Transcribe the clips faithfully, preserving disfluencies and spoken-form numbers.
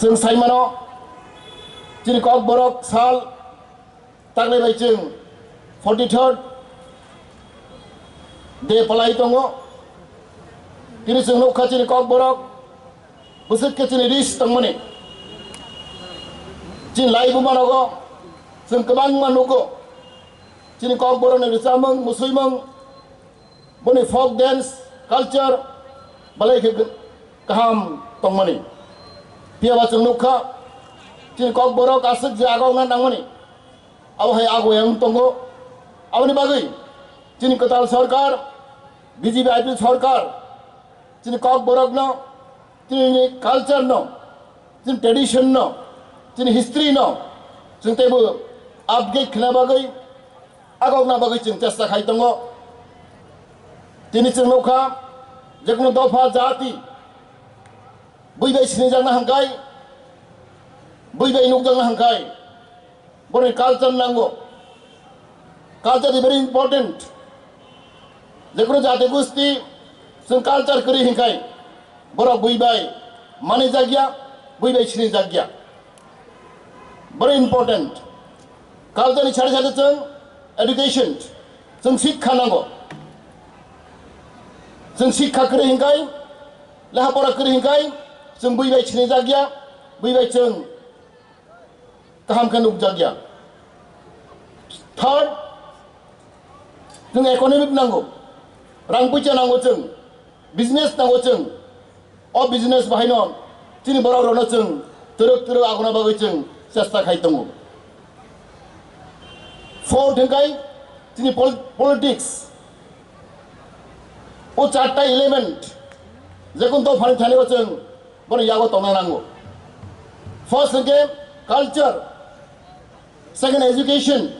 Chwng sai mano, chini Kokborok sal taklai bai chwng forty third day palai tongo. Tini chwng nukha chini Kokborok bwswk khe chini rich tongmani. Chini laibuma nogo chwng kwbangma nugo. Chini Kokborokni rwchapmung, mwswimung, boni folk dance, culture, belai khe kaham tongmani. Phiyaba chwng nukha, chini Kokborok aswk je agokna nangmani, abo hai ago yang tongo. Aboni bagwi chini kwtal sorkar, B J P I P sorkar, chini Kokborokno, chini culture no, chini tradition no, chini history no, chwng teibo upgrade khlai bagwi, agokna bagwi chwng chesta khai tongo. Tini chwng nukha, jekunu dopha jati bui bai sinijakna hwnkhai, bui bai nukjakna hwnkhai, borokni culture nango. Culture is very important. Jekunu jati gusti chwng culture kwrwi hwnkhai, borok bui bai manijakya, bui bai sinijakya. Very important. Culture ni sari sari chwng education, chwng sikha nango. Chwng sikha kwrwi hwnkhai, lekha pora kwrwi hwnkhai, chwng bui bai sinijakya, bui bai chwng kaham khe nukjakya. Third, chwng economic nango, rang puisa nango chwng, business nango chwng. O business bahaino chini borok rokno chwng twrwk twrwk aguna bagwi chwng chesta khai tongo. Fourth hwnkhai chini pol-, politics. O charta element, jekun dophani thani o chwng bono yago tongna nango. First hwnkhe culture, second education,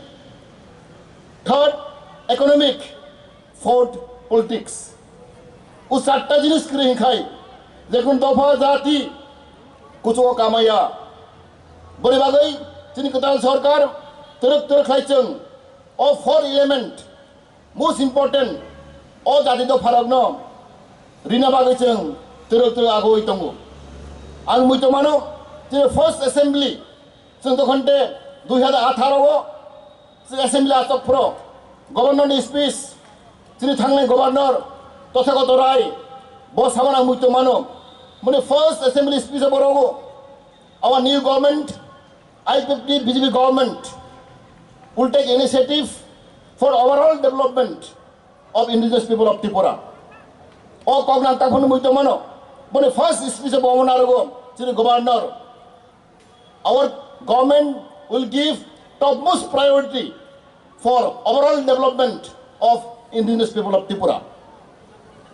third economic, fourth politics. O charta jinis kwrwi hwnkhai jekun dopha jati kuchugo kamaya. Boni bagwi chini kwtal sorkar twrwk twrwk khlai chwng o four element most important o jati dopharokno rina bagwi chwng twrwk twrwk agoi tongo. Ang muitu mano chini first assembly chwng dokhonte dui hazar atharo o chwng assembly achok phro governor ni speech chini thangnai governor Tothagoto Rai bo samana muitu mano muni first assembly speech o borogo our new government I P F T B J P government will take initiative for overall development of indigenous people of Tripura. O kok nang taphano muitu mano. Boni first speech bo mona rogo chini governor. Our government will give topmost priority for overall development of indigenous people of Tripura.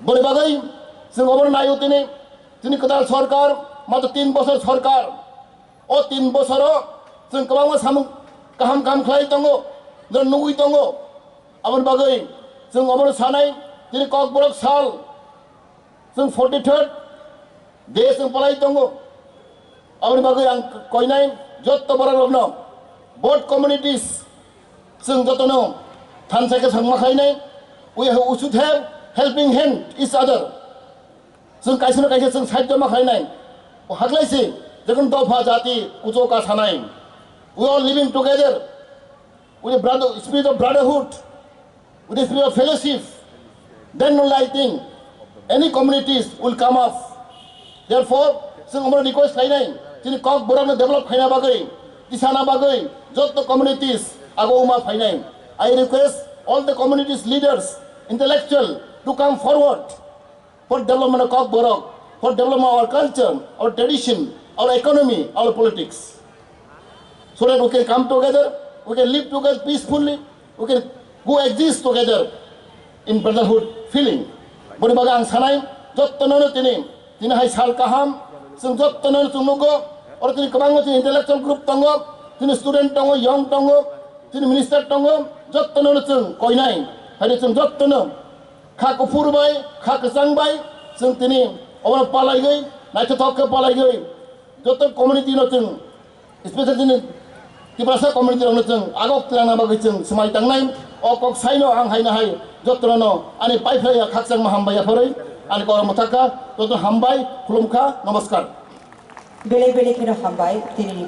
Boni bagwi chwng obono naio tini, tini kwtal sorkar, matro tin bosor sorkar. O tin bosoro chwng kwbangma samung kaham kaham khlai tongo, nugwi tongo. Aboni bagwi chwng obono sanai, tini Kokborok sal chwng forty third day chwng palai tongo. Aboni bagwi ang koinai jotto borok rokno both communities chwng jotono thansa khe sangma khlainai. We have, we should have helping hand each other. Chwng kaisano kaisa chwng side ma khlainai. O haklaisi jekon dopha jati kuchoka sanai. We all living together with a brother, spirit of brotherhood, with a spirit of fellowship. Then only I think any communities will come up. Therefore, chwng omo request khlainai, chini Kokborokno develop khaina bagwi, tisana bagwi, jotto communities ago uma phainai. I request all the communities leaders, intellectual to come forward for development of Kokborok, for development of our culture, our tradition, our economy, our politics. So that we can come together, we can live together peacefully, we can coexist together in brotherhood feeling. Boni bagwi ang sanai, jottono tini, tini hai sal kaham, chwng jottono chwng nugo, oro tini kwbangma tini intellectual group tongo, tini student tongo, young tongo, tini minister tongo, jottono chwng koinai, hai chwng jottono kha kuphur bai, kha kwchang bai, chwng tini obono palaigwi, naithothok khe palaigwi, joto community no chwng, especially chini Tiprasa community rokno chwng agok twlangna bagwi chwng swmai tangnai. O kok saino ang haino hai jotono ani paiphlaiya khakchangma hambai yapharwi ani korom mwthakha, joto hambai, khulumkha, namaskar. Belai belai kheno hambai tini ni